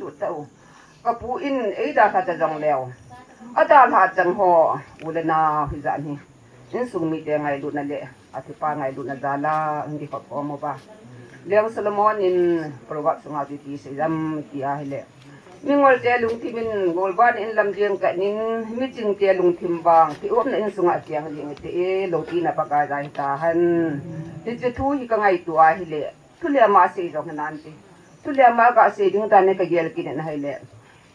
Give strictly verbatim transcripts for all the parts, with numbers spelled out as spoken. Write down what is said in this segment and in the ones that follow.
Tuta u. Kapu in eidalha ta jongleu, adalha chang ho, u le nao hijat hi insung mite ngailutna le athipa ngailutna jala hung kikhop khom uva. Leng Solomon in Proverbs sunga chu iti sei jam ti ahile, mingol te lungthim in golvah in lam jeng kah in, miching te lungthim vang thih umna insunga cheng ding iti e, loupina Pakai ja hitahen. Hiche thu hi kangaito ahile, thu le ama sei jong hinante, thu le ama kasei ding dan hi kagel kit in ahile,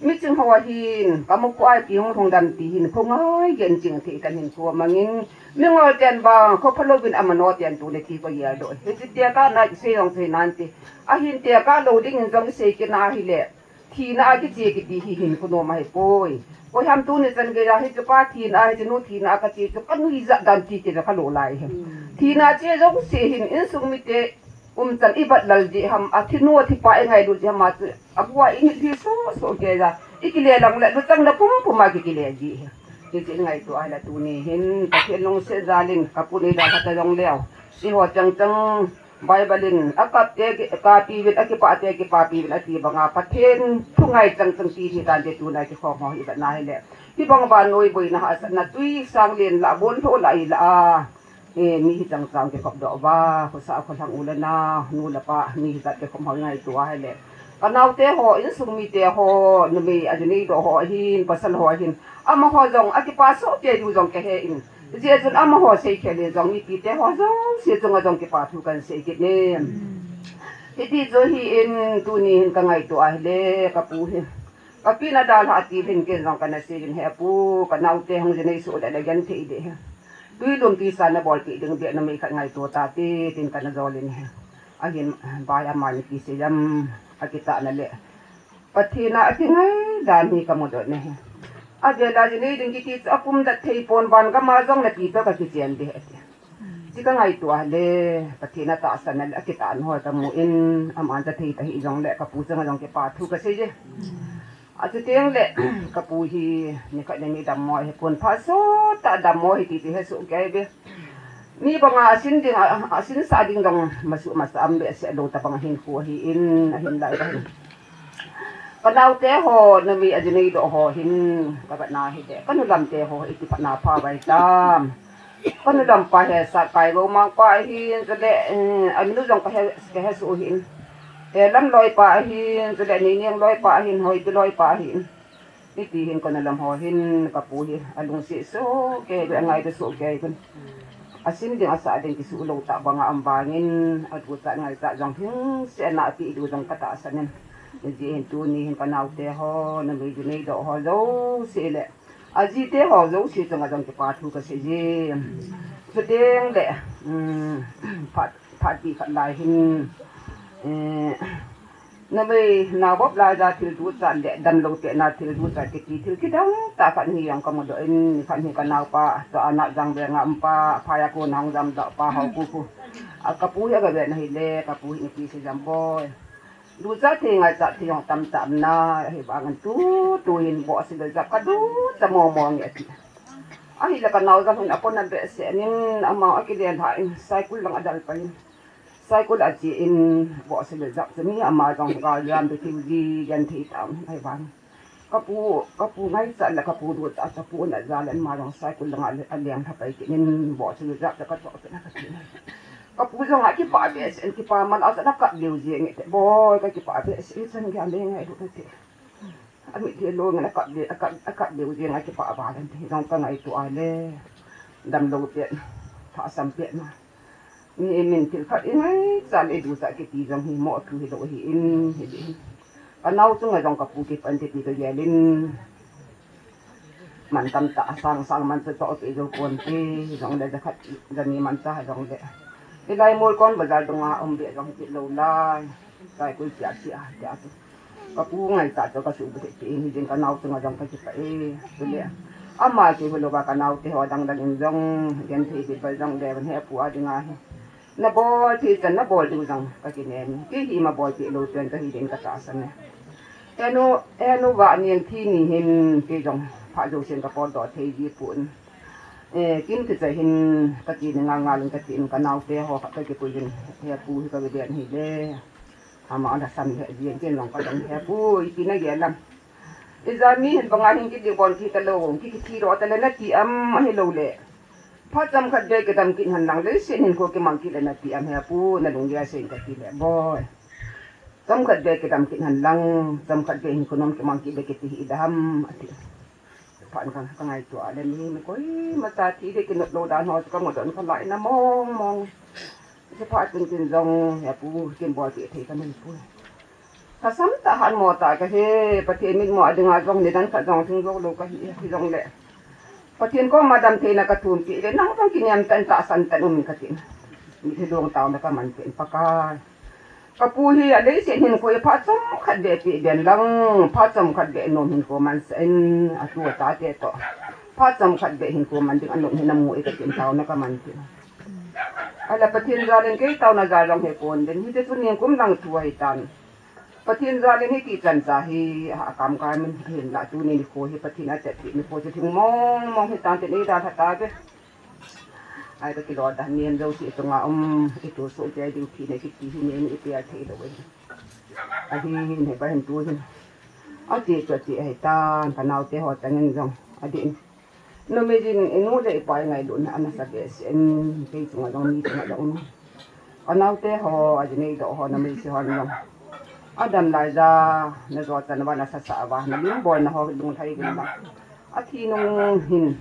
miching ho ahin, kamu khu a ipi hung lhung dam ti hin, khongai gen ching thei kahin khu amangin, mingol ten vang kho phalou vin amano ten tuni thi kagel doh. Hiche tekah na kisei jong sei nante, ahin tekah lou dingin jong isei kit na ahile, thina a kiche kiti hi hinkho nom ahipoi. Koiham tuni chan geiya hiche pa thina, hiche nu thina a kache chu kanuijat dan ti kija kalo lai hi. Thina che jouse hin insung mite umchan ibat lal jeh ham, athinu athipa ingailut jeh ham a chu, abua init hi sohsoh geiya ikile lang le luchang na pumpum a kikile ji hi. Hiche ngaito ahile tuni hin Pathen lungset jal in kapu in eidalha ta jongleu, eiho changchang Bible in akap te ki-, kapi uvin, akipah te kipapi uvin ati banga Pathen thu ngai changchang ti hi tante tuna kikhom ho hi ivet na hile, hibang vannoi boina hahsatna tui sang len lah, bonlhoh lah ilah a, e, mi hi changchang kikhop doh uva, khosah kholhang u le nao, nu le pa, mi hijat kikhom ho ngaito ahile, kanaote ho, insung mite ho, numei ajinei doh ho ahin, pasal ho ahin, amaho jong akipa soh kei diu jong kahe in, hijeh chun amaho seikhel in jong mipite ho jouse chunga jong kipa thu kahin sei kit in. Hiti chu ahin, tuni hin kangaito ahile, kapu hi, kapi in adalha ati hin ken jong kana sei in, he pu, kanaote hung jinei soh le le genthei ding hi, twi lum twi sa nabolpeh ding beh numei khat ngaito tate, tin kana jol in hi. Ahin, bai, ama in ipi sei jam, akitahna le Pathen a akingai dan hi kamudoh in ahi. Avela jinei ding kiti chu apum dat thei pon, van gam a jong napi toh kakichen ding ati. Ti kangaito ahile, Pathen atahsan a le akitahna ho kamu in, aman cha thei ta hih jongle kapu chunga jong kipa thu kasei e. Achuteng le, kapu hi nikhat ni ni dammo ahipon, phat sottah dammo ahi ti chu hesoh kei ve. Mi banga asin ding, a, asinsah ding jong masuh masa um behseh lou tabang ahin khu ahin, ahinlah ahin. Kanaote ho, numei ajinei doh ho hin, kavetna hile, kanu lamte ho iti phatna pha uvem. Kanu lampa hi Sakai Gomang pa ahin, chule, eh, aminu jong kahe, kahesoh ahin. Eh, Lamloi pa ahin, chule Nineng Loi pa ahin, Hoipi Loi pa ahin. Hiti hin kanu lam ho hin kapu hi alungset soh kei ve, angaito soh kei ve. Asin ding asah ding kisuh lou tah banga um vangin, aduchat ngaichat jong hingset a napeh diu jong katahsan in. Hijeh hin tuni hin kanaote ho, numei jinei doh ho jouse le ajite ho jouse chunga jong kipa thu kasei e. Chuteng le, um, phat, phat ti khat lai hin, eh, numei naobop laiya thil duchat le damlou tena thil duchat kiti thil kidang tah khat hi jong kamudoh in, khat hi kanaopa, chu a Natjang venga umpa, phai a kona hung jamdoh pa ho khu khu. A kapu hi kavet na hile, kapu hi ipi sei jam boi. Duchat thei ngaichat thei jong tamtah um nai, ahivangin tutu hin bohse le jap kaducha momo nge ati. Ahile kanao jong hin apona behseh in, ama akile lhah in, Saikul lang adalpa in. Saikul ache in, bohse le jap chu mi ama jong galjam ding thei ji, genthei tah um ahivang. Kapu, kapu ngaichat le kapu duchat chu apona jal in ama jong Saikul langa alenglha pai kit in, bohse le jap chu katoh kit in kati. Kapu jong akipah behseh in, kipa man a chu ana kap leu jeng e te, boi, kakipah behseh in, chan geiya le ngailut nate. Amit hi lou ngen akap leu, akap, akap leu jeng a, kipah val in ti jong kangaito ahile, damlou pet, thahsam pet na. Mi min thil khat ingaichat le iduchat kiti jong hi moh thu hilou ahin, hiding. Kanao chunga jong kapu kipan te ti kagel in, man tamtah, asang sang man chu toh kei jou ponte, jongle jakhat jani man cha jongle, hilai Molkon bazar dunga um beh jong kit lou lai, Saikul chia chia tia chu. Kapu ngaichat chu kasuhbulhit peh in, hijeh in kanao chunga jong kakipah e. Chule ama kihou louva kanaote ho dang dang in jong genthei bit bal jongle, hepu a dinga hi nabol thei chan nabol diu jong kakinem e. Kei hi ima bolpeh lou pen kahi ding katahsan e. Henu, henu Vaneng thi ni hin kei jong phat jousen kapotdoh thei ji pon. Eh, kin kicha hin kati ni ngal ngal in kati in, kanaote ho khat kakipui in, hepu hi kakiven hile. Ama ana san he jin jin long ka dong he pu ipi na ge lam. Ija mi hin banga hin kiti bon ki ta lo ki ki thi ro ta le na ti am ahi lo le. Phat chomkhat be kidam kit hen lang leiset hinkho kimang kit le na ti am he pu na lung ge sen ka ti le boi. Chomkhat be kidam kit hen lang, chomkhat be hinkho nom kimang kit le kiti hi dam ati. Phat kang ka ngaito a le mi, mi koima cha thi de kinop lou dan ho ka mo don ka lai na mong mong. Chu phat tin tin jong he pu kin bol ti thei ka nei pu. Ka sam ta han mo ta ka he, Pathen mitmu a dinga jong nidan khat jong thing jou lou ka hi, hi jong le. Pathen koma damtheina ka thum pi le, nang jong kiniam tan tahsan tan um in ka tin. Mi thi dong tao na ka man tin Pakai. Ka pu hi a leiset hinkho hi phat chomkhat be pe ben lang, phat chomkhat be nom hinkho man sa in, a tu a ta te to. Phat chomkhat be hinkho man ding a nom hi na mu i ka tin tao na ka man tin. Ala Pathen jal in kei tao na jal jong he pon den, hi te chu ning kum lang thu ahi tan. Pathen jal in hi ti chan cha hi a kam kai min hin la tu ni ni kho hi Pathen a te ti ni kho chu thing mong mong hi tan te ni da tha ta be. Ai ka kilo da ni en jo si tu nga um i tu su te ding thi ne ki ti hi ni ni i pe a thei lo we. A hi ni ba hin tu hin. A ti chu ti ahi tan ka nau te ho tang in jong. A din. Numei jin i nu le i pa i ngailutna ana sa behseh in kei chunga jong mi chunga jong um. Ka naute ho, a ji neidoh ho, numei si hon jong. A dam lai ja, na jo chan uva, na sasa uva, na lim boina ho lunglhai uvin lang. A thi nung hin,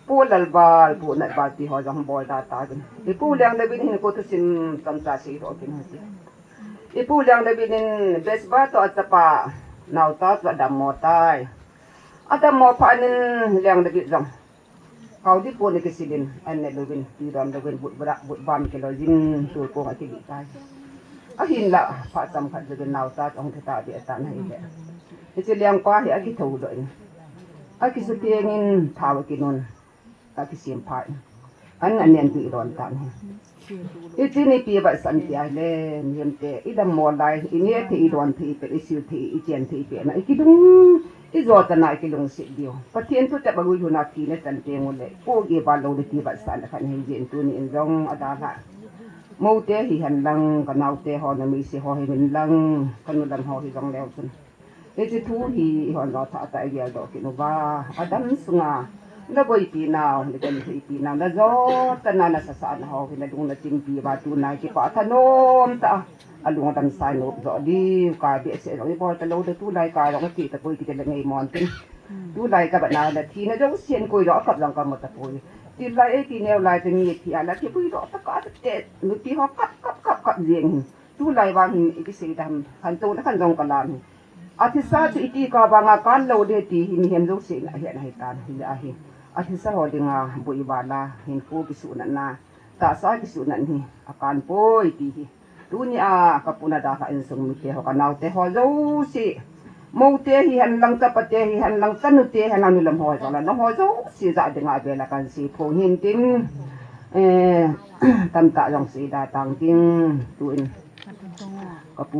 Pu Lalbal, Pu Natbal ti ho jong bol da ta uvin. I Pu Liangdabin hin ko thusim chomcha seidoh uvin hiti. I Pu Liangdabin in Besba toh a chapa, Naocha chu a dammo tai. A dammo phat in Liangdabin jong. Kau di pon a kisil in, an ne louvin, ti don louvin, but bra, but bam kilo jin, tu kong a kili tai. Ahin la, phat chomkhat jouvin Naocha chu ahung thi ta di atan ahi le. Hiche Liangpa hi a kitho doh in. A kisu teng in, thao a kinun. A kisem pha in. An, an nen tu i don tan hi. Hiche ni pi ba san ti ahi le, mihem te, i dammo lai, i neh thei, i don thei, i pet, i sil thei, i chen thei, i pet na, i kidung, i jo ta na, i kilungset diu. Pathen thu te ba lui hu na thi na chan teng u le, ko gi ba lo le ti ba san khan hi jin tu ni in jong a da la. Mo te hi hen lang, ka nau te ho na mi si ho hi hen lang, ka nu lam ho hi jong leu chun. Hiche thu hi i hon jo tha ta i gel doh kit uva. A dam sunga na boipi nau, na kan boipi nau, na jo ta na na sasa na ho, na lung na tingpi uva tu na kipah thanom ta. A lung a dam sai nop jo di, ka behseh jong i bol ta lou de tu lai ka jong ti ta poi kiti le ngei mon tin. Tu lai ka ba na na thi na jo sien koi jo kap jong ka mo ta poi. Ti lai e ti neo lai te mi thi a la ti poi jo ta ka te, nupi ho kap, kap, kap, kap jeng. Tu lai vang hin i kisei dam, khan to na khan jong ka lam hi. A thisa chu iti ka vanga kan lo de ti hi mihem jouse in ahi, ahi tan hi ahi. A thisa ho dinga boi vala hinkho kisuhnatna, tahsa kisuhnat hi a kan poi ti hi. Tuni a ka puna dalha insung mite ho, ka naute ho jouse. Mo te hi hen lang, chapa te hi hen lang, chanu te hi hen lang, nulam ho jong la, na ho jouse ja dinga vela kan sei phong hin tin. Eh, tamtah jong sei da tang tin, tu in. Ka pu